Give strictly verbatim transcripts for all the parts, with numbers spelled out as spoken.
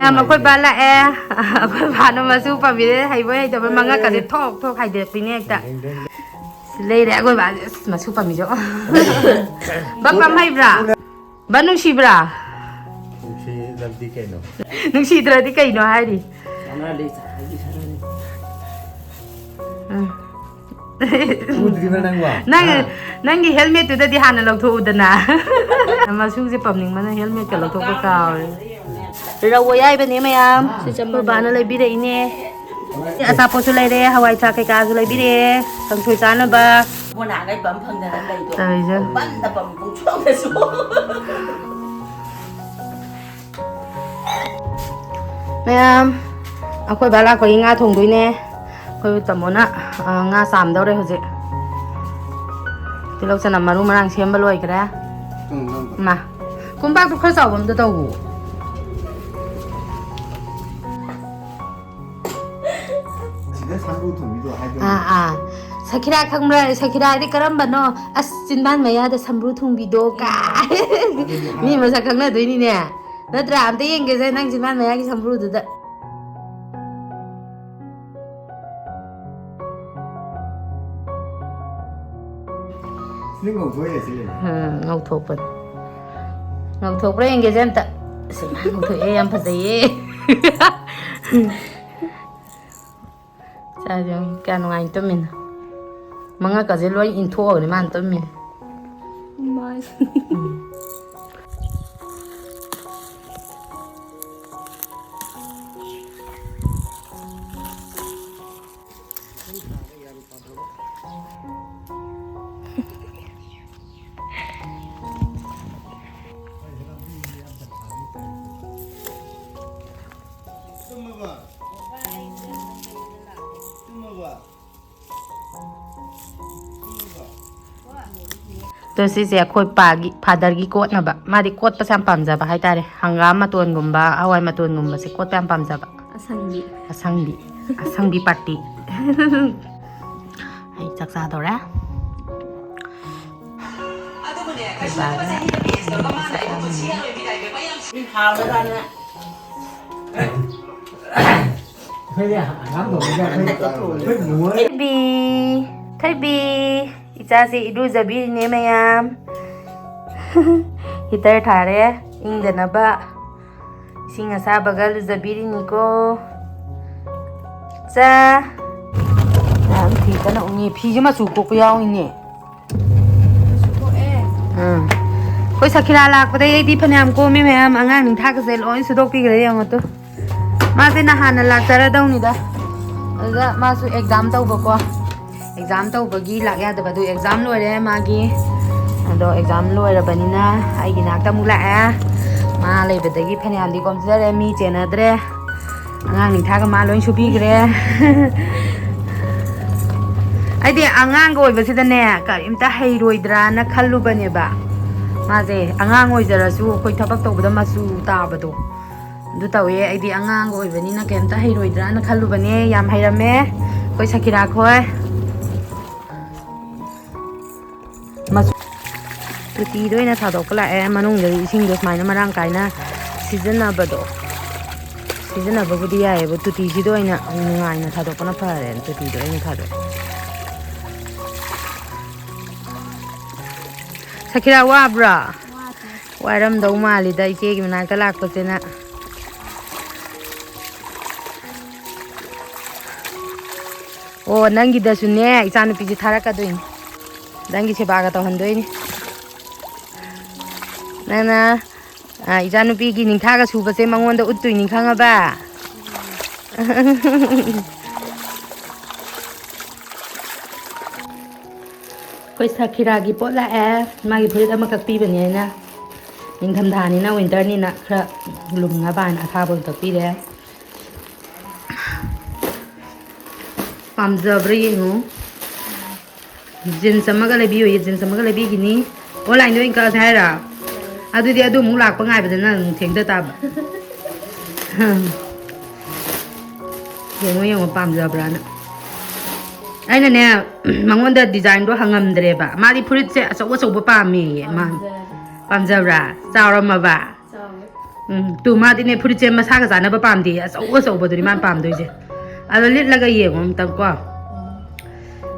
ꯌꯥꯝ ꯑꯩꯈꯣꯏ ꯕꯥ ꯂꯥꯛꯑꯦ꯫ ꯑꯩꯈꯣꯏ ꯕꯥꯅ ꯃꯁꯨ ꯄꯥꯝꯕꯤꯗ ꯍꯩꯕꯣꯏ ꯍꯩꯇꯕꯣꯏ ꯃꯉꯛꯀꯁꯦ ꯊꯣꯛ ꯊꯣꯛ ꯍꯥꯏꯗꯔꯛꯄꯤꯅꯦ ꯍꯦꯛꯇ꯫ ꯁꯤ ꯂꯩꯔꯦ ꯑꯩꯈꯣꯏ ꯕꯥꯁꯦ꯫ ꯑꯁ, ꯃꯁꯨ ꯄꯥꯝꯕꯤꯁꯨ꯫ ꯕꯥ, ꯄꯥꯝ ꯍꯩꯕ꯭ꯔꯥ? ꯕꯥ, ꯅꯨꯡꯁꯤꯕ꯭ꯔꯥ? ꯅꯨꯡꯁꯤꯗ꯭ꯔꯗꯤ ꯀꯩꯅꯣ? ꯅꯨꯡꯁꯤꯗ꯭ꯔꯗꯤ ꯀꯩꯅꯣ ꯍꯥꯏꯔꯤ? ꯎꯝ꯫ ꯎꯗ꯭ꯔꯤꯕ ꯅꯪꯕꯣ? ꯅꯪ, ꯍꯥ? ꯅꯪꯒꯤ helmetꯇꯨꯗꯗꯤ ꯍꯥꯟꯅ ꯂꯧꯊꯣꯛꯎꯗꯅ꯫ ꯃꯁꯨꯁꯦ ꯄꯝꯅꯤꯡꯕꯅ helmetꯀ ꯂꯧꯊꯣꯛꯄ ꯀꯥꯎꯔꯦ꯫ ꯔꯧ ꯑꯌꯥꯏꯕꯅꯦ ꯃꯌꯥꯝ꯫ ꯁꯤ ꯑꯩꯈꯣꯏ ꯕꯥꯅ ꯂꯩꯕꯤꯔꯛꯏꯅꯦ꯫ ꯑꯆꯥꯄꯣꯠꯁꯨ ꯂꯩꯔꯦ, ꯍꯋꯥꯏ ꯊ꯭ꯔꯥꯛ ꯀꯩꯀꯥꯁꯨ ꯂꯩꯕꯤꯔꯛꯑꯦ, ꯀꯥꯡꯁꯣꯏ ꯆꯥꯅꯕ꯫ ꯕꯣꯅꯥꯈꯩ ꯄꯝ ꯐꯪꯗꯅ ꯂꯩꯗꯣ꯫ ꯇꯧꯔꯤꯁꯦ꯫ ꯄꯝꯗ ꯄꯝ ꯄꯨꯡꯁꯣꯡꯗꯁꯨ꯫ ꯃꯌꯥꯝ, ꯑꯩꯈꯣꯏ ꯕꯥ ꯂꯥꯛꯄꯒꯤ ꯉꯥ ꯊꯣꯡꯗꯣꯏꯅꯦ꯫ ꯑꯩꯈꯣꯏ ꯇꯥꯃꯣꯅ, ꯑ, ꯉꯥ ꯆꯥꯝꯗꯧꯔꯦ ꯍꯧꯖꯤꯛ꯫ ꯇꯤꯜꯍꯧ ꯆꯅꯝ ꯃꯔꯨ ꯃꯔꯥꯡ ꯁꯦꯝꯕ ꯂꯣꯏꯈ꯭ꯔꯦ꯫ ꯃꯥ, ꯀꯣꯝꯄꯥꯛꯇꯣ ꯈꯔ ꯆꯥꯎꯕ ꯑꯝꯇ ꯇꯧꯋꯣ꯫ ꯁꯤꯗ ꯁꯝꯕ꯭ꯔꯨ ꯊꯣꯡꯕꯤꯗꯣ ꯍꯥꯏꯗꯣꯏꯅꯦ꯫ ꯑꯥ, ꯑꯥ꯫ ꯁꯈꯤꯔꯥ ꯈꯪꯕ꯭ꯔꯥ? ꯁꯈꯤꯔꯥ ꯍꯥꯏꯗꯤ ꯀꯔꯝꯕꯅꯣ? ꯑꯁ, ꯆꯤꯟꯕꯥꯟ ꯃꯌꯥꯗ ꯁꯝꯕ꯭ꯔꯨ ꯊꯣꯡꯕꯤꯗꯣ ꯀꯥꯏ꯫ ꯃꯤ ꯃꯁꯛ ꯈꯪꯅꯗꯣꯏꯅꯤꯅꯦ꯫ ꯅꯠꯇ꯭ꯔꯥ? ꯑꯝꯇ ꯌꯦꯡꯒꯦꯁꯦ ꯅꯪ ꯆꯤꯟꯕꯥꯟ ꯃꯌꯥꯒꯤ ꯁꯝꯕ꯭ꯔꯨꯗꯨꯗ꯫ ꯁꯤ ꯉꯧꯊꯣꯛꯑꯦ ꯁꯤ꯫ ꯎꯝ, ꯉꯧꯊꯣꯛꯄꯅꯤ꯫ ꯉꯧꯊꯣꯛꯄ꯭ꯔꯥ ꯌꯦꯡꯒꯦꯁꯦ ꯑꯝꯇ꯫ ꯑꯁ, ꯏꯃꯥ, ꯉꯧꯊꯣꯛꯑꯦ, ꯌꯥꯝ ꯐꯖꯩꯌꯦ꯫ ꯆꯥꯁꯦ ꯌꯦꯡꯉꯨ, ꯀꯌꯥ ꯅꯨꯡꯉꯥꯏꯅ ꯇꯨꯝꯃꯤꯅꯣ꯫ ꯃꯉꯛꯀꯁꯦ ꯂꯣꯏ ꯏꯟꯊꯣꯛꯑꯕꯅꯦ ꯃꯥꯅ ꯇꯨꯝꯃꯤꯅꯦ꯫ ꯏꯃꯥꯏ꯫ ꯇꯨꯝꯃꯕ? ꯇꯨꯝꯃꯕ? ꯑꯗꯣ ꯁꯤꯁꯦ ꯑꯩꯈꯣꯏ ꯄꯥꯒꯤ, fatherꯒꯤ ꯀꯣꯠꯅꯕ꯫ ꯃꯥꯗꯤ ꯀꯣꯠꯄꯁꯦ ꯌꯥꯝ ꯄꯥꯝꯖꯕ ꯍꯥꯏꯇꯥꯔꯦ꯫ ꯍꯪꯒꯥꯝ ꯃꯇꯣꯟꯒꯨꯝꯕ, ꯍꯋꯥꯏ ꯃꯇꯣꯟꯒꯨꯝꯕꯁꯦ ꯀꯣꯠꯄ ꯌꯥꯝ ꯄꯥꯝꯖꯕ꯫ ꯑꯁꯪꯕꯤ꯫ ꯑꯁꯪꯕꯤ꯫ ꯑꯁꯪꯕꯤ party꯫ ꯑꯩ ꯆꯥꯛ ꯆꯥꯗꯧꯔꯦ꯫ ꯑꯩꯈꯣꯏ ꯕꯥꯒ ꯆꯥꯛ ꯆꯥꯗꯧꯔꯦ꯫ ꯍꯥꯎꯔꯖꯥꯠꯅꯦ꯫ ꯑꯩꯈꯣꯏꯗꯤ ꯍꯪꯒꯥꯝ ꯊꯣꯡꯕꯁꯦ ꯑꯩꯈꯣꯏ, ꯑꯩꯈꯣꯏ ꯃꯣꯏ ꯊꯣꯏꯕꯤ, ꯊꯣꯏꯕꯤ, ꯏꯆꯥꯁꯦ ꯏꯔꯨꯖꯕꯤꯔꯤꯅꯦ ꯃꯌꯥꯝ꯫ ꯍꯤꯇꯔ ꯊꯥꯔꯦ ꯏꯪꯗꯅꯕ꯫ ꯏꯁꯤꯡ ꯑꯁꯥꯕꯒ ꯂꯨꯖꯕꯤꯔꯤꯅꯤꯀꯣ꯫ ꯆꯥ꯫ ꯌꯥꯝ ꯐꯤ ꯀꯟꯅ ꯎꯪꯉꯤ꯫ ꯐꯤꯁꯦ ꯃꯆꯨ ꯀꯣꯛꯄ ꯌꯥꯎꯏꯅꯦ꯫ ꯎꯝ꯫ ꯑꯩꯈꯣꯏ ꯁꯈꯤꯔꯥ ꯂꯥꯛꯄꯗꯩ ꯑꯩꯗꯤ ꯐꯅꯌꯥꯝ ꯀꯣꯝꯃꯦ ꯃꯌꯥꯝ꯫ ꯑꯉꯥꯡ ꯅꯤꯡꯊꯥꯒꯁꯦ ꯂꯣꯏ ꯁꯨꯗꯣꯛꯄꯤꯈ꯭ꯔꯦ ꯌꯦꯡꯉꯣ ꯇꯨ꯫ ꯃꯥꯁꯦ ꯅꯍꯥꯟꯅ ꯂꯥꯛꯆꯔꯗꯧꯅꯤꯗ꯫ ꯑꯗꯨꯗ ꯃꯥꯁꯨ ꯑꯦꯛꯖꯥꯝ ꯇꯧꯕꯀꯣ꯫ ꯑꯦꯛꯖꯥꯝ ꯇꯧꯕꯒꯤ ꯂꯥꯛ ꯌꯥꯗꯕ꯫ ꯑꯗꯨ ꯑꯦꯛꯖꯥꯝ ꯂꯣꯏꯔꯦ ꯃꯥꯒꯤ꯫ ꯑꯗꯣ ꯑꯦꯛꯖꯥꯝ ꯂꯣꯏꯔꯕꯅꯤꯅ ꯑꯩꯒꯤ ꯅꯥꯛꯇ ꯑꯃꯨꯛ ꯂꯥꯛꯑꯦ꯫ ꯃꯥ ꯂꯩꯕꯗꯒꯤ ꯐꯅꯌꯥꯝꯗꯤ ꯀꯣꯝꯖꯔꯦ꯫ ꯃꯤ ꯆꯦꯟꯅꯗ꯭ꯔꯦ꯫ ꯑꯉꯥꯡ ꯅꯤꯡꯊꯥꯒ ꯃꯥ ꯂꯣꯏ ꯁꯨꯕꯤꯈ꯭ꯔꯦ꯫ ꯑꯩꯗꯤ ꯑꯉꯥꯡꯒ ꯑꯣꯏꯕꯁꯤꯗꯅꯦ ꯀꯔꯤꯝꯇ ꯍꯩꯔꯣꯏꯗ꯭ꯔꯥꯅ ꯈꯜꯂꯨꯕꯅꯦꯕ꯫ ꯃꯥꯁꯦ ꯑꯉꯥꯡ ꯑꯣꯏꯖꯔꯁꯨ ꯑꯩꯈꯣꯏ ꯊꯕꯛ ꯇꯧꯕꯗ ꯃꯆꯨ ꯇꯥꯕꯗꯣ ꯑꯗꯨ ꯇꯧꯋꯦ꯫ ꯑꯩꯗꯤ ꯑꯉꯥꯡꯒ ꯑꯣꯏꯕꯅꯤꯅ ꯀꯩꯝꯇ ꯍꯩꯔꯣꯏꯗ꯭ꯔꯥꯅ ꯈꯜꯂꯨꯕꯅꯦ꯫ ꯌꯥꯝ ꯍꯩꯔꯝꯃꯦ ꯑꯩꯈꯣꯏ ꯁꯈꯤꯔꯥ ꯈꯣꯏ꯫ ꯃꯆꯨ-, ꯇꯣꯇꯤꯗ ꯑꯣꯏꯅ ꯊꯥꯗꯣꯛꯄ ꯂꯥꯛꯑꯦ꯫ ꯃꯅꯨꯡꯗꯗꯤ ꯏꯁꯤꯡꯗꯣ ꯁꯨꯃꯥꯏꯅ ꯃꯔꯥꯡ ꯀꯥꯏꯅ ꯁꯤꯖꯤꯟꯅꯕꯗꯣ, ꯁꯤꯖꯤꯟꯅꯕꯕꯨꯗꯤ ꯌꯥꯏꯑꯕ, ꯇꯣꯇꯤꯁꯤꯗ ꯑꯣꯏꯅ ꯅꯨꯡꯉꯥꯏꯅ ꯊꯥꯗꯣꯛꯄꯅ ꯐꯔꯦꯅ ꯇꯣꯇꯤꯗ ꯑꯣꯏꯅ ꯊꯥꯗꯣꯛꯑꯦ꯫ ꯁꯈꯤꯔꯥ, ꯋꯥꯕ꯭ꯔꯣ? ꯋꯥꯗꯦ꯫ ꯋꯥꯔꯝꯗꯧ ꯃꯥꯜꯂꯤꯗ ꯏꯆꯦꯒꯤ ꯃꯅꯥꯛꯇ ꯂꯥꯛꯄꯁꯤꯅ꯫ ꯑꯣ, ꯅꯪꯒꯤꯗꯁꯨꯅꯦ ꯏꯆꯥꯅꯨꯄꯤꯁꯦ ꯊꯥꯔꯛꯀꯗꯣꯏꯅꯤ꯫ ꯅꯪꯒꯤ ꯁꯦꯕꯥꯒ ꯇꯧꯍꯟꯗꯣꯏꯅꯤ꯫ ꯅꯪꯅ, ꯑ, ꯏꯆꯥꯅꯨꯄꯤꯒꯤ ꯅꯤꯡꯊꯥꯒ ꯁꯨꯕꯁꯦ ꯃꯉꯣꯟꯗ ꯎꯠꯇꯣꯏꯅꯤ, ꯈꯪꯉꯕ? ꯑꯩꯈꯣꯏ ꯁꯈꯤꯔꯥꯒꯤ ꯄꯣꯠ ꯂꯥꯛꯑꯦ꯫ ꯃꯥꯒꯤ ꯐꯨꯔꯤꯠ ꯑꯃ ꯀꯛꯄꯤꯕꯅꯦ ꯑꯩꯅ꯫ ꯅꯤꯡꯊꯝꯊꯥꯅꯤꯅ, ꯋꯤꯟꯇꯔꯅꯤꯅ ꯈꯔ ꯂꯨꯝꯅꯕ ꯍꯥꯏꯅ ꯑꯊꯥꯕ ꯑꯣꯏꯅ ꯀꯛꯄꯤꯔꯦ꯫ ꯄꯥꯝꯖꯕ꯭ꯔꯥ ꯌꯦꯡꯉꯨ꯫ ꯖꯤꯟꯁ ꯑꯃꯒ ꯂꯩꯕꯤꯌꯨ, ꯖꯤꯟꯁ ꯑꯃꯒ ꯂꯩꯕꯤꯈꯤꯅꯤ꯫ ꯑꯣꯟꯂꯥꯏꯟꯗ ꯑꯣꯏꯅ ꯀꯛꯑꯁꯦ ꯍꯥꯏꯔꯣ? ꯑꯗꯨꯗꯤ ꯑꯗꯨ ꯑꯃꯨꯛ ꯂꯥꯛꯄ ꯉꯥꯏꯕꯗ ꯅꯪ ꯑꯃꯨꯛ ꯊꯦꯡꯊ ꯇꯥꯕ꯫ ꯌꯦꯡꯉꯣ, ꯌꯦꯡꯉꯣ, ꯄꯥꯝꯖꯕ꯭ꯔꯥꯅ꯫ ꯑꯩꯅꯅꯦ, ꯃꯉꯣꯟꯗ ꯗꯤꯖꯥꯏꯟꯗꯣ ꯍꯪꯉꯝꯗ꯭ꯔꯦꯕ꯫ ꯃꯥꯗꯤ ꯐꯨꯔꯤꯠꯁꯦ ꯑꯆꯧ ꯑꯆꯧꯕ ꯄꯥꯝꯃꯦꯌꯦ꯫ ꯃꯥ ꯄꯥꯝꯖꯕ꯭ꯔꯥ? ꯆꯥꯎꯔꯝꯃꯕ? ꯆꯥꯎꯔꯦ꯫ ꯎꯝ, ꯇꯨ ꯃꯥꯗꯤꯅꯦ ꯐꯨꯔꯤꯠꯁꯦ ꯃꯁꯥꯒ ꯆꯥꯟꯅꯕ ꯄꯥꯝꯗꯦ, ꯑꯆꯧ ꯑꯆꯧꯕꯗꯨꯅꯤ ꯃꯥꯅ ꯄꯥꯝꯗꯣꯏꯁꯦ꯫ ꯑꯗꯣ ꯂꯤꯠꯂꯒ ꯌꯦꯡꯉꯣ ꯑꯝꯇꯪ ꯀꯣ꯫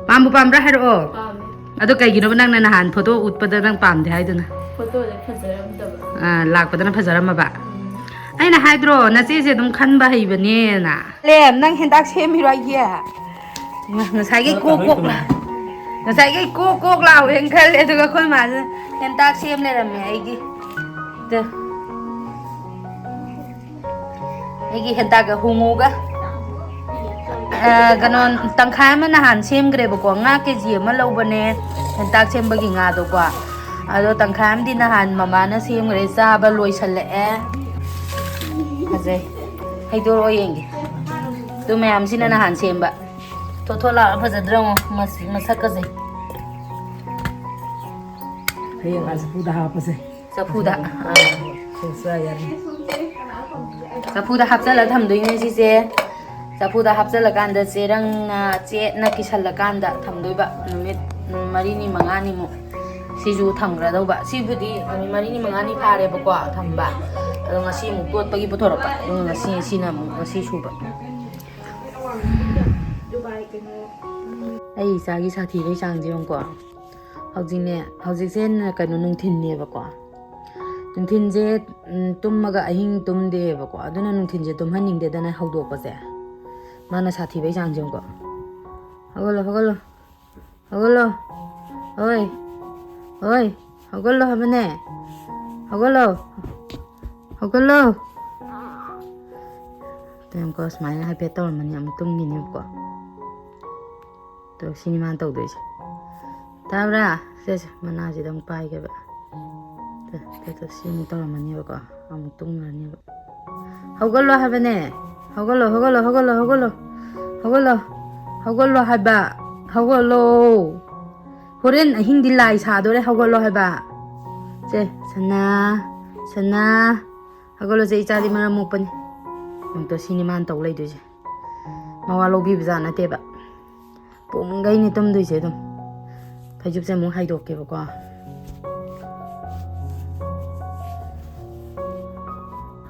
ꯄꯥꯝꯕꯨ ꯄꯥꯝꯕ꯭ꯔꯥ ꯍꯥꯏꯔꯛꯑꯣ꯫ ꯄꯥꯝꯃꯦ꯫ ꯑꯗꯣ ꯀꯩꯒꯤꯅꯣꯕ ꯅꯪꯅ ꯅꯍꯥꯟ ꯐꯣꯇꯣ ꯎꯠꯄꯗ ꯅꯪ ꯄꯥꯝꯗꯦ ꯍꯥꯏꯗꯨꯅ? ꯐꯣꯇꯣꯗ ꯐꯖꯔꯝꯗꯕ꯫ ꯑꯥ, ꯂꯥꯛꯄꯗꯅ ꯐꯖꯔꯝꯃꯕ? ꯎꯝ꯫ ꯑꯩꯅ ꯍꯥꯏꯗ꯭ꯔꯣ, ꯅꯆꯦꯁꯦ ꯑꯗꯨꯝ ꯈꯟꯕ ꯍꯩꯕꯅꯦꯅ꯫ ꯂꯦꯝ, ꯅꯪ ꯍꯦꯟꯇꯥꯛ ꯁꯦꯝꯃꯤꯔꯣ ꯑꯩꯒꯤ? ꯉꯁꯥꯏꯒꯤ ꯀꯣꯛ ꯀꯣꯛ ꯂꯥ-, ꯉꯁꯥꯏꯒꯤ ꯀꯣꯛ ꯀꯣꯛ ꯂꯥꯎꯋꯦꯅ ꯈꯜꯂꯦ, ꯑꯗꯨꯒ ꯑꯩꯈꯣꯏ ꯃꯥꯁꯦ ꯍꯦꯟꯇꯥꯛ ꯁꯦꯝ ꯂꯩꯔꯝꯃꯦ ꯑꯩꯒꯤ꯫ ꯇꯨ꯫ ꯑꯩꯒꯤ ꯍꯦꯟꯇꯥꯛꯀ ꯍꯣꯡꯉꯨꯒ꯫ ꯑ, ꯀꯩꯅꯣ, ꯇꯪꯈꯥꯏ ꯑꯃ ꯅꯍꯥꯟ ꯁꯦꯝꯈ꯭ꯔꯦꯕꯀꯣ, ꯉꯥ ꯀꯦ ꯖꯤ ꯑꯃ ꯂꯧꯕꯅꯦ ꯍꯦꯟꯇꯥꯛ ꯁꯦꯝꯕꯒꯤ ꯉꯥꯗꯣꯀꯣ꯫ ꯑꯗꯣ ꯇꯪꯈꯥꯏ ꯑꯃꯗꯤ ꯅꯍꯥꯟ ꯃꯃꯥꯅ ꯁꯦꯝꯈ꯭ꯔꯦ, ꯆꯥꯕ ꯂꯣꯏꯁꯜꯂꯛꯑꯦ꯫ ꯐꯖꯩ꯫ ꯍꯩꯗꯣꯔꯛꯑꯣ ꯌꯦꯡꯒꯦ꯫ ꯑꯗꯨ ꯃꯌꯥꯝꯁꯤꯅ ꯅꯍꯥꯟ ꯁꯦꯝꯕ꯫ ꯊꯣꯠ ꯊꯣꯠ ꯂꯥꯎꯔ ꯐꯖꯗ꯭ꯔꯣ ꯌꯦꯡꯉꯣ, ꯃꯁ-, ꯃꯁꯛꯀꯁꯦ꯫ ꯍꯌꯦꯡ ꯑꯥ ꯆꯐꯨꯗ ꯍꯥꯞꯄꯁꯦ꯫ ꯆꯐꯨꯗ, ꯑꯥ꯫ ꯁꯦ, ꯆꯥ ꯌꯥꯅꯤ꯫ ꯆꯐꯨꯗ ꯍꯥꯞꯆꯜꯂ ꯊꯝꯗꯣꯏꯅꯦ ꯁꯤꯁꯦ꯫ ꯆꯐꯨꯗ ꯍꯥꯞꯆꯜꯂꯀꯥꯟꯗ ꯆꯦꯔꯪꯅ, ꯆꯦꯠꯅ ꯀꯤꯁꯜꯂꯀꯥꯟꯗ ꯊꯝꯗꯣꯏꯕ ꯅꯨꯃꯤꯠ ꯃꯔꯤꯅꯤ ꯃꯉꯥꯅꯤꯃꯨꯛ꯫ ꯁꯤꯁꯨ ꯊꯝꯈ꯭ꯔꯗꯧꯕ꯫ ꯁꯤꯕꯨꯗꯤ ꯅꯨꯃꯤꯠ ꯃꯔꯤꯅꯤ ꯃꯉꯥꯅꯤ ꯐꯥꯔꯦꯕꯀꯣ ꯊꯝꯕ꯫ ꯑꯗꯣ ꯉꯁꯤ ꯑꯃꯨꯛ ꯇꯣꯠꯄꯒꯤ ꯄꯨꯊꯣꯔꯛꯄ꯫ ꯑꯗꯨꯒ ꯉꯁꯤ, ꯁꯤꯅ ꯑꯃꯨꯛ ꯉꯁꯤ ꯁꯨꯕ꯫ ꯑꯩ ꯏꯆꯥꯒꯤ ꯁꯥꯊꯤꯕꯩ ꯆꯥꯡꯁꯦ ꯌꯦꯡꯉꯨꯀꯣ꯫ ꯍꯧꯖꯤꯛꯅꯦ, ꯍꯧꯖꯤꯛꯁꯦ ꯅ-, ꯀꯩꯅꯣ, ꯅꯨꯡꯊꯤꯟꯅꯦꯕꯀꯣ꯫ ꯅꯨꯡꯊꯤꯟꯁꯦ, ꯎꯝ, ꯇꯨꯝꯃꯒ ꯑꯍꯤꯡ ꯇꯨꯝꯗꯦꯕꯀꯣ꯫ ꯑꯗꯨꯅ ꯅꯨꯡꯊꯤꯟꯁꯦ ꯇꯨꯝꯍꯟꯅꯤꯡꯗꯦꯗꯅ ꯍꯧꯗꯣꯛꯄꯁꯦ꯫ ꯃꯥꯅ ꯁꯥꯊꯤꯕꯩ ꯆꯥꯡꯁꯦ ꯌꯦꯡꯉꯨꯀꯣ꯫ ꯍꯧꯒꯠꯂꯣ, ꯍꯧꯒꯠꯂꯣ꯫ ꯍꯧꯒꯠꯂꯣ꯫ ꯍꯣꯏ꯫ ꯍꯣꯏ꯫ ꯍꯧꯒꯠꯂꯣ ꯍꯥꯏꯕꯅꯦ꯫ ꯍꯧꯒꯠꯂꯣ꯫ ꯍꯧꯒꯠꯂꯣ꯫ ꯇꯨ ꯌꯦꯡꯉꯨꯀꯣ, ꯁꯨꯃꯥꯏꯅ ꯍꯥꯏꯐꯦꯠ ꯇꯧꯔꯝꯃꯅꯤ, ꯑꯃꯨꯛ ꯇꯨꯝꯒꯤꯅꯦꯕꯀꯣ꯫ ꯇꯨ, ꯁꯤꯅꯤ ꯃꯥꯅ ꯇꯧꯗꯣꯏꯁꯦ꯫ ꯇꯥꯕ꯭ꯔꯥ? ꯁꯦ, ꯁꯦ, ꯃꯅꯥꯁꯤꯗ ꯑꯃꯨꯛ ꯄꯥꯏꯒꯦꯕ꯫ ꯇꯨ, ꯇꯨ, ꯇꯨ, ꯁꯤ ꯑꯃꯨꯛ ꯇꯧꯔꯝꯃꯅꯦꯕꯀꯣ꯫ ꯑꯃꯨꯛ ꯇꯨꯝꯈ꯭ꯔꯅꯦꯕ꯫ ꯍꯧꯒꯠꯂꯣ ꯍꯥꯏꯕꯅꯦ꯫ ꯍꯧꯒꯠꯂꯣ, ꯍꯧꯒꯠꯂꯣ, ꯍꯧꯒꯠꯂꯣ, ꯍꯧꯒꯠꯂꯣ꯫ ꯍꯧꯒꯠꯂꯣ꯫ ꯍꯧꯒꯠꯂꯣ ꯍꯥꯏꯕ꯫ ꯍꯧꯒꯠꯂꯣ꯫ ꯍꯣꯔꯦꯟ ꯑꯍꯤꯡꯗꯤ ꯂꯥꯏ ꯁꯥꯗꯣꯔꯦ, ꯍꯧꯒꯠꯂꯣ ꯍꯥꯏꯕ꯫ ꯁꯦ, ꯁꯅꯥ, ꯁꯅꯥ꯫ ꯍꯧꯒꯠꯂꯣꯁꯦ, ꯏꯆꯥꯗꯤ ꯃꯔꯝ ꯃꯣꯛꯄꯅꯤ꯫ ꯑꯃꯨꯛꯇ ꯁꯤꯅꯤ ꯃꯥꯅ ꯇꯧ ꯂꯩꯗꯣꯏꯁꯦ꯫ ꯃꯋꯥ ꯂꯧꯕꯤꯕꯖꯥꯠ ꯅꯠꯇꯦꯕ꯫ ꯄꯨꯡꯈꯩꯅꯤ ꯇꯨꯝꯗꯣꯏꯁꯦ ꯑꯗꯨꯝ꯫ ꯐꯩꯖꯨꯞꯁꯦ ꯑꯃꯨꯛ ꯍꯥꯏꯗꯣꯛꯀꯦꯕꯀꯣ꯫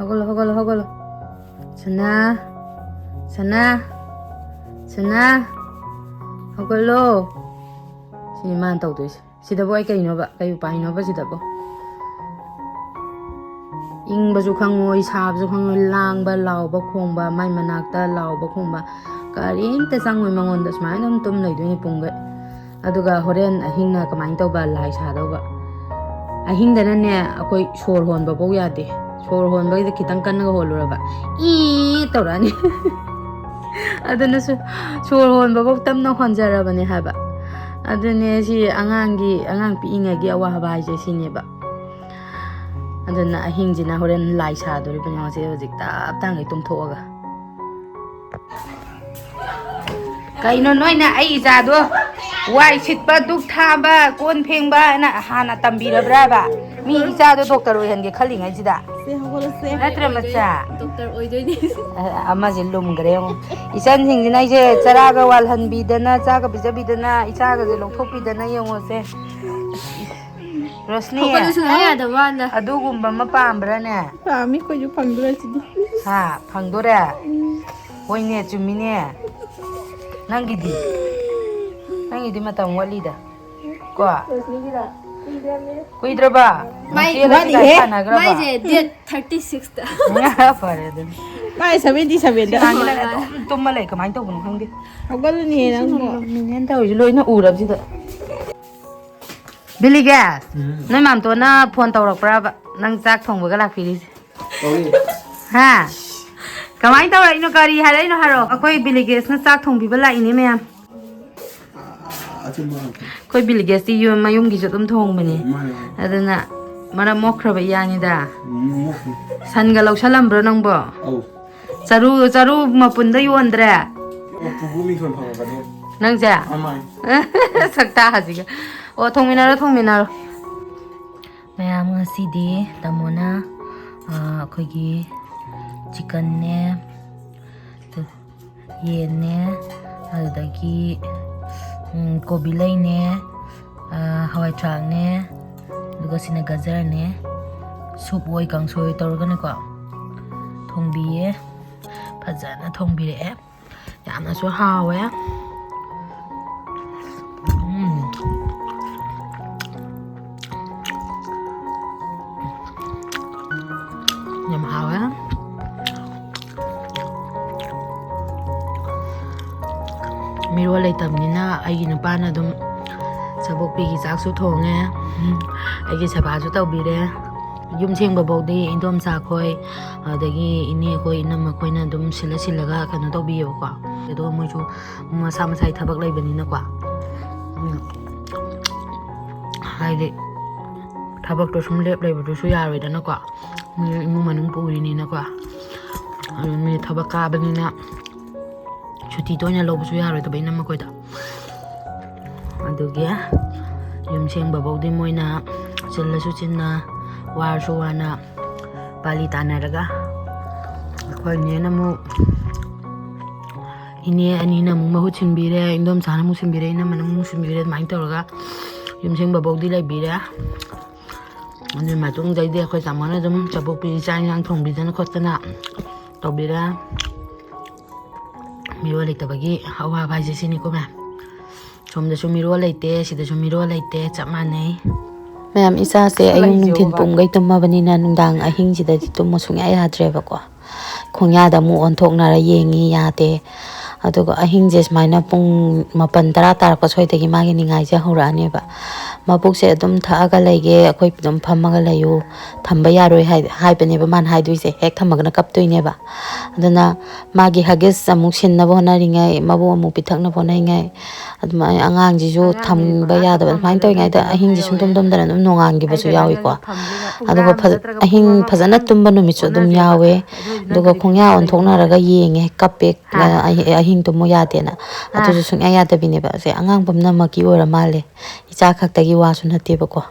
ꯍꯧꯒꯠꯂꯣ, ꯍꯧꯒꯠꯂꯣ, ꯍꯧꯒꯠꯂꯣ꯫ ꯁꯅꯥ, ꯁꯅꯥ, ꯁꯅꯥ, ꯍꯧꯒꯠꯂꯣ꯫ ꯁꯤꯅꯤ ꯃꯥꯅ ꯇꯧꯗꯣꯏꯁꯦ꯫ ꯁꯤꯗꯕꯨ ꯑꯩ ꯀꯩꯅꯣꯕ, ꯀꯩ ꯎꯄꯥꯏꯅꯣꯕ ꯁꯤꯗꯕꯨ? ꯏꯪꯕꯁꯨ ꯈꯪꯉꯣꯏ, ꯁꯥꯕꯁꯨ ꯈꯪꯉꯣꯏ, ꯂꯥꯡꯕ, ꯂꯥꯎꯕ, ꯈꯣꯡꯕ, ꯃꯥꯏ ꯃꯅꯥꯛꯇ ꯂꯥꯎꯕ, ꯈꯣꯡꯕ ꯀꯔꯤꯝꯇ ꯆꯪꯉꯣꯏ ꯃꯉꯣꯟꯗ꯫ ꯁꯨꯃꯥꯏꯅ ꯑꯗꯨꯝ ꯇꯨꯝ ꯂꯩꯗꯣꯏꯅꯤ ꯄꯨꯡꯈꯩ꯫ ꯑꯗꯨꯒ ꯍꯣꯔꯦꯟ ꯑꯍꯤꯡꯅ ꯀꯃꯥꯏꯅ ꯇꯧꯕ? ꯂꯥꯏ ꯁꯥꯗꯧꯕ꯫ ꯑꯍꯤꯡꯗꯅꯅꯦ, ꯑꯩꯈꯣꯏ ꯁꯣꯔ ꯍꯣꯟꯕ ꯐꯧ ꯌꯥꯗꯦ꯫ ꯁꯣꯔ ꯍꯣꯟꯕꯒꯤꯗ ꯈꯤꯇꯪ ꯀꯟꯅꯒ ꯍꯣꯜꯂꯨꯔꯕ, "ꯏ" ꯇꯧꯔꯛꯑꯅꯤ꯫ ꯑꯗꯨꯅꯁꯨ ꯁꯣꯔ ꯍꯣꯟꯕ ꯐꯧ ꯇꯞꯅ ꯍꯣꯟꯖꯔꯕꯅꯦ ꯍꯥꯏꯕ꯫ ꯑꯗꯨꯅꯦ ꯁꯤ ꯑꯉꯥꯡꯒꯤ, ꯑꯉꯥꯡ ꯄꯤꯛꯏꯉꯩꯒꯤ ꯑꯋꯥꯕ ꯍꯥꯏꯁꯦ ꯁꯤꯅꯦꯕ꯫ ꯑꯗꯨꯅ ꯑꯍꯤꯡꯁꯤꯅ ꯍꯣꯔꯦꯟ ꯂꯥꯏ ꯁꯥꯗꯣꯔꯤꯕꯅꯤ ꯍꯧꯖꯤꯛ, ꯍꯧꯖꯤꯛ ꯇꯞ ꯇꯥꯡꯒꯩ ꯇꯨꯝꯊꯣꯛꯑꯒ꯫ ꯀꯩꯅꯣ ꯅꯣꯏꯅ ꯑꯩ ꯏꯆꯥꯗꯣ ꯋꯥꯏ ꯁꯤꯠꯄ, ꯙꯨꯛ ꯊꯥꯕ, ꯀꯣꯟ ꯐꯦꯡꯕ ꯍꯥꯏꯅ ꯍꯥꯟꯅ ꯇꯝꯕꯤꯔꯕ꯭ꯔꯥꯕ? ꯃꯤ ꯏꯆꯥꯗꯣ ꯗꯣꯛꯇꯔ ꯑꯣꯏꯍꯟꯒꯦ ꯈꯜꯂꯤꯉꯩꯁꯤꯗ꯫ ꯁꯦ, ꯍꯧꯒꯠꯂꯁꯦ꯫ ꯅꯠꯇ꯭ꯔ, ꯃꯆꯥ? ꯗꯣꯛꯇꯔ ꯑꯣꯏꯗꯣꯏꯅꯦ꯫ ꯑ-, ꯑꯃꯁꯦ ꯂꯨꯝꯈ꯭ꯔꯦ ꯌꯦꯡꯉꯣ꯫ ꯏꯆꯟꯁꯤꯡꯁꯤꯅ ꯑꯩꯁꯦ ꯆꯔꯥꯒ ꯋꯥꯜꯍꯟꯕꯤꯗꯅ, ꯆꯥꯒ ꯄꯤꯖꯕꯤꯗꯅ, ꯏꯆꯥꯒꯁꯦ ꯂꯧꯊꯣꯛꯄꯤꯗꯅ ꯌꯦꯡꯉꯣꯁꯦ꯫ ꯔꯣꯁꯅꯤ, ꯍꯧꯒꯠꯂꯨ ꯁꯨꯡꯌꯥ ꯌꯥꯗꯕ ꯋꯥꯅꯦ꯫ ꯑꯗꯨꯒꯨꯝꯕ ꯑꯃ ꯄꯥꯝꯕ꯭ꯔꯥꯅꯦ? ꯄꯥꯝꯃꯤ, ꯑꯩꯈꯣꯏꯁꯨ ꯐꯪꯗꯣꯔꯦ ꯁꯤꯗꯤ꯫ ꯍꯥ, ꯐꯪꯗꯣꯔꯦ? ꯍꯣꯏꯅꯦ, ꯆꯨꯝꯃꯤꯅꯦ꯫ ꯅꯪꯒꯤꯗꯤ? ꯅꯪꯒꯤꯗꯤ ꯃꯇꯝ ꯋꯥꯠꯂꯤꯗ꯫ ꯀꯣ? ꯀꯨꯏꯗ꯭ꯔꯕ? ꯃꯥꯏ ꯅꯆꯦ ꯂꯩꯁꯥꯕꯤ ꯋꯥꯠꯂꯤꯍꯦ꯫ ꯁꯥꯟꯅꯈ꯭ꯔꯕ? ꯃꯥꯏꯁꯦ date thirty six ꯇ꯫ ꯐꯔꯦ ꯑꯗꯨꯅ꯫ ꯃꯥꯏ seventy seven ꯗ꯫ ꯁꯤ ꯑꯉꯥꯡꯁꯤꯅ ꯑꯗꯨꯝ ꯇꯨꯝꯃ ꯂꯩ, ꯀꯃꯥꯏꯅ ꯇꯧꯕꯅꯣ ꯈꯪꯗꯦ꯫ ꯍꯧꯒꯠꯂꯨꯅꯦ ꯅꯪꯕꯨ꯫ ꯃꯤꯅꯦꯅ ꯇꯧꯔꯤꯁꯦ ꯂꯣꯏꯅ ꯎꯔꯕꯁꯤꯗ꯫ ꯕꯤꯂꯤꯒꯦꯁ, ꯎꯝ꯫ ꯅꯣꯏ ꯃꯥꯝꯇꯣꯟꯅ ꯐꯣꯟ ꯇꯧꯔꯛꯄ꯭ꯔꯕ? ꯅꯪ ꯆꯥꯛ ꯊꯣꯡꯕꯒ ꯂꯥꯛꯄꯤꯔꯤꯁꯦ? ꯇꯧꯔꯛꯏ꯫ ꯍꯥ? ꯀꯃꯥꯏꯅ ꯇꯧꯔꯛꯏꯅꯣ? ꯀꯔꯤ ꯍꯥꯏꯔꯛꯏꯅꯣ ꯍꯥꯏꯔꯣ? ꯑꯩꯈꯣꯏ ꯕꯤꯂꯤꯒꯦꯁꯅ ꯆꯥꯛ ꯊꯣꯡꯕꯤꯕ ꯂꯥꯛꯏꯅꯦ ꯃꯌꯥꯝ꯫ ꯑ-, ꯑ-, ꯑꯆꯨꯝꯕ ꯉꯥꯛꯇꯅꯤ꯫ ꯑꯩꯈꯣꯏ ꯕꯤꯂꯤꯒꯦꯁꯇꯤ ꯌꯨꯝ ꯃꯌꯨꯝꯒꯤꯁꯨ ꯑꯗꯨꯝ ꯊꯣꯡꯕꯅꯦ꯫ ꯃꯥꯅꯦ, ꯃꯥꯅꯦ꯫ ꯑꯗꯨꯅ ꯃꯔꯝ ꯃꯣꯛꯈ꯭ꯔꯕ ꯏꯌꯥꯅꯤꯗ꯫ ꯎꯝ, ꯃꯣꯛꯈ꯭ꯔꯦ꯫ ꯁꯟꯒ ꯂꯧꯁꯜꯂꯝꯕ꯭ꯔꯣ ꯅꯪꯕꯣ? ꯑꯧ꯫ ꯆꯔꯨ, ꯆꯔꯨ ꯃꯄꯨꯟꯗ ꯌꯣꯟꯗ꯭ꯔꯦ? ꯑꯣ, ꯄꯨꯄꯨ ꯃꯤꯡꯊꯣꯟ ꯐꯪꯉꯛꯀꯅꯤ꯫ ꯅꯪꯁꯦ? ꯑꯃꯥꯏ꯫ ꯁꯛꯇꯥꯁꯤꯒ꯫ ꯑꯣ, ꯊꯣꯡꯃꯤꯟꯅꯔꯣ, ꯊꯣꯡꯃꯤꯟꯅꯔꯣ꯫ ꯃꯌꯥꯝ, ꯉꯁꯤꯗꯤ ꯇꯥꯃꯣꯅ, ꯑ, ꯑꯩꯈꯣꯏꯒꯤ ꯆꯤꯛꯀꯟꯅꯦ, ꯇꯨ, ꯌꯦꯟꯅꯦ, ꯑꯗꯨꯗꯒꯤ, ꯎꯝ, ꯀꯣꯕꯤ ꯂꯩꯅꯦ, ꯑ, ꯍꯋꯥꯏ ꯊ꯭ꯔꯥꯛꯅꯦ, ꯑꯗꯨꯒ ꯁꯤꯅ ꯒꯖꯔꯅꯦ, ꯁꯨꯞ ꯑꯣꯏ ꯀꯥꯡꯁꯣꯏ ꯇꯧꯔꯒꯅꯦꯀꯣ꯫ ꯊꯣꯡꯕꯤꯌꯦ꯫ ꯐꯖꯅ ꯊꯣꯡꯕꯤꯔꯛꯑꯦ꯫ ꯌꯥꯝꯅꯁꯨ ꯍꯥꯎꯋꯦ꯫ ꯎꯝ꯫ ꯌꯥꯝ ꯍꯥꯎꯋꯦ꯫ ꯃꯤꯔꯣꯜ ꯂꯩꯇꯕꯅꯤꯅ ꯑꯩꯒꯤ ꯅꯨꯄꯥꯅ ꯑꯗꯨꯝ ꯆꯥꯕꯣꯛꯄꯤꯒꯤ ꯆꯥꯛꯁꯨ ꯊꯣꯡꯉꯦ, ꯑꯩꯒꯤ ꯁꯦꯕꯥꯁꯨ ꯇꯧꯕꯤꯔꯦ꯫ ꯌꯨꯝ ꯁꯦꯡꯕ ꯐꯥꯎꯗꯤ ꯏꯟꯗꯣꯝꯆꯥ ꯈꯣꯏ, ꯑꯗꯒꯤ ꯏꯅꯦ ꯈꯣꯏ, ꯏꯅꯝꯃ ꯈꯣꯏꯅ ꯑꯗꯨꯝ ꯁꯤꯜꯂ ꯁꯤꯜꯂꯒ ꯀꯩꯅꯣ ꯇꯧꯕꯤꯌꯦꯕꯀꯣ꯫ ꯑꯗꯨꯒ ꯃꯣꯏꯁꯨ ꯃꯁꯥ ꯃꯁꯥꯒꯤ ꯊꯕꯛ ꯂꯩꯕꯅꯤꯅꯀꯣ꯫ ꯎꯝ꯫ ꯍꯥꯏꯗꯤ ꯊꯕꯛꯇꯣ ꯁꯨꯝ ꯂꯦꯞ ꯂꯩꯕꯗꯨꯁꯨ ꯌꯥꯔꯣꯏꯗꯅꯀꯣ꯫ ꯃꯤ ꯏꯃꯨꯡ ꯃꯅꯨꯡ ꯄꯨꯔꯤꯅꯤꯅꯀꯣ꯫ ꯑꯗꯨ ꯃꯤ ꯊꯕꯛ ꯀꯥꯕꯅꯤꯅ ꯁꯨꯇꯤ ꯇꯣꯏꯅ ꯂꯧꯕꯁꯨ ꯌꯥꯔꯣꯏꯗꯕ ꯏꯅꯝꯃ ꯈꯣꯏꯗꯣ꯫ ꯑꯗꯨꯒꯤ ꯌꯨꯝ ꯁꯦꯡꯕ ꯐꯥꯎꯗꯤ ꯃꯣꯏꯅ ꯆꯤꯜꯂꯁꯨ ꯆꯤꯟꯅ, ꯋꯥꯔꯁꯨ ꯋꯥꯅ ꯄꯥꯂꯤ ꯇꯥꯅꯔꯒ, ꯑꯩꯈꯣꯏ ꯏꯅꯦꯅ ꯑꯃꯨꯛ, ꯏꯅꯦ ꯑꯅꯤꯅ ꯑꯃꯨꯛ ꯃꯍꯨꯠ ꯁꯤꯟꯕꯤꯔꯦ, ꯏꯟꯗꯣꯝꯆꯥꯅ ꯑꯃꯨꯛ ꯁꯤꯟꯕꯤꯔꯦ, ꯏꯅꯝꯃꯅ ꯑꯃꯨꯛ ꯁꯤꯟꯕꯤꯔꯦ, ꯑꯗꯨꯃꯥꯏꯅ ꯇꯧꯔꯒ ꯌꯨꯝ ꯁꯦꯡꯕ ꯐꯥꯎꯗꯤ ꯂꯩꯕꯤꯔꯦ꯫ ꯑꯗꯨꯒꯤ ꯃꯇꯨꯡꯗꯩꯗꯤ ꯑꯩꯈꯣꯏ ꯇꯥꯃꯣꯅ ꯑꯗꯨꯝ ꯆꯥꯕꯣꯛꯄꯤ ꯆꯥꯛ ꯏꯟꯁꯥꯡ ꯊꯣꯡꯕꯤꯗꯅ ꯈꯣꯠꯇꯅ ꯇꯧꯕꯤꯔꯦ꯫ ꯃꯤꯔꯣꯜ ꯂꯩꯇꯕꯒꯤ ꯑꯋꯥꯕ ꯍꯥꯏꯁꯦ ꯁꯤꯅꯤꯀꯣ ꯃꯌꯥꯝ꯫ ꯁꯣꯝꯗꯁꯨ ꯃꯤꯔꯣꯜ ꯂꯩꯇꯦ, ꯁꯤꯗꯁꯨ ꯃꯤꯔꯣꯜ ꯂꯩꯇꯦ, ꯆꯞ ꯃꯥꯟꯅꯩ꯫ ꯃꯌꯥꯝ, ꯏꯆꯥꯁꯦ ꯑꯌꯨꯛ ꯅꯨꯡꯊꯤꯟ ꯄꯨꯡꯈꯩ ꯇꯨꯝꯃꯕꯅꯤꯅ ꯅꯨꯡꯗꯥꯡ ꯑꯍꯤꯡꯁꯤꯗꯗꯤ ꯇꯨꯝꯃꯨ ꯁꯨꯡꯌꯥ ꯌꯥꯗ꯭ꯔꯦꯕꯀꯣ꯫ ꯈꯣꯡꯌꯥꯗ ꯑꯃꯨꯛ ꯑꯣꯟꯊꯣꯛꯅꯔ ꯌꯦꯡꯉꯤ, ꯌꯥꯗꯦ꯫ ꯑꯗꯨꯒ ꯑꯍꯤꯡꯁꯦ ꯁꯨꯃꯥꯏꯅ ꯄꯨꯡ ꯃꯥꯄꯟ ꯇꯔꯥ ꯇꯥꯔꯛꯄ ꯁ꯭ꯋꯥꯏꯗꯒꯤ ꯃꯥꯒꯤ ꯅꯤꯡꯉꯥꯏꯁꯦ ꯍꯧꯔꯛꯑꯅꯦꯕ꯫ "ꯃꯕꯨꯛꯁꯦ ꯑꯗꯨꯝ ꯊꯛꯑꯒ ꯂꯩꯒꯦ, ꯑꯩꯈꯣꯏ ꯑꯗꯨꯝ ꯐꯝꯃꯒ ꯂꯩꯌꯨ, ꯊꯝꯕ ꯌꯥꯔꯣꯏ" ꯍꯥꯏ-, ꯍꯥꯏꯕꯅꯦꯕ ꯃꯥꯅ ꯍꯥꯏꯗꯣꯏꯁꯦ꯫ ꯍꯦꯛ ꯊꯝꯃꯒꯅ ꯀꯞꯇꯣꯏꯅꯦꯕ꯫ ꯑꯗꯨꯅ ꯃꯥꯒꯤ ꯍꯒꯤꯁ ꯑꯃꯨꯛ ꯁꯤꯟꯅꯕ ꯍꯣꯠꯅꯔꯤꯉꯩ, ꯃꯕꯨ ꯑꯃꯨꯛ ꯄꯤꯊꯛꯅꯕ ꯍꯣꯠꯅꯔꯤꯉꯩ, ꯑꯗꯨꯃꯥꯏꯅ ꯑꯉꯥꯡꯁꯤꯁꯨ ꯊꯝꯕ ꯌꯥꯗꯕ, ꯑꯗꯨꯃꯥꯏꯅ ꯇꯧꯔꯤꯉꯩꯗ ꯑꯍꯤꯡꯁꯦ ꯁꯨꯝ ꯇꯨꯝ ꯇꯨꯝꯗꯅ ꯑꯗꯨꯝ ꯅꯣꯡꯉꯥꯟꯈꯤꯕꯁꯨ ꯌꯥꯎꯏꯀꯣ꯫ ꯑꯗꯨꯒ ꯐꯖ-, ꯑꯍꯤꯡ ꯐꯖꯅ ꯇꯨꯝꯕ ꯅꯨꯃꯤꯠꯁꯨ ꯑꯗꯨꯝ ꯌꯥꯎꯋꯦ꯫ ꯑꯗꯨꯒ ꯈꯣꯡꯌꯥ ꯑꯣꯟꯊꯣꯛꯅꯔꯒ ꯌꯦꯡꯉꯦ, ꯀꯞꯄꯦ, ꯑꯍꯤ-, ꯑꯍꯤꯡ ꯇꯨꯝꯃꯨ ꯌꯥꯗꯦꯅ꯫ ꯑꯗꯨꯁꯨ ꯁꯨꯡꯌꯥ ꯌꯥꯗꯕꯤꯅꯦꯕ꯫ ꯑꯁꯦ ꯑꯉꯥꯡ ꯄꯨꯝꯅꯃꯛꯀꯤ ꯑꯣꯏꯔ ꯃꯥꯜꯂꯦ, ꯏꯆꯥ ꯈꯛꯇꯒꯤ ꯋꯥꯁꯨ ꯅꯠꯇꯦꯕꯀꯣ꯫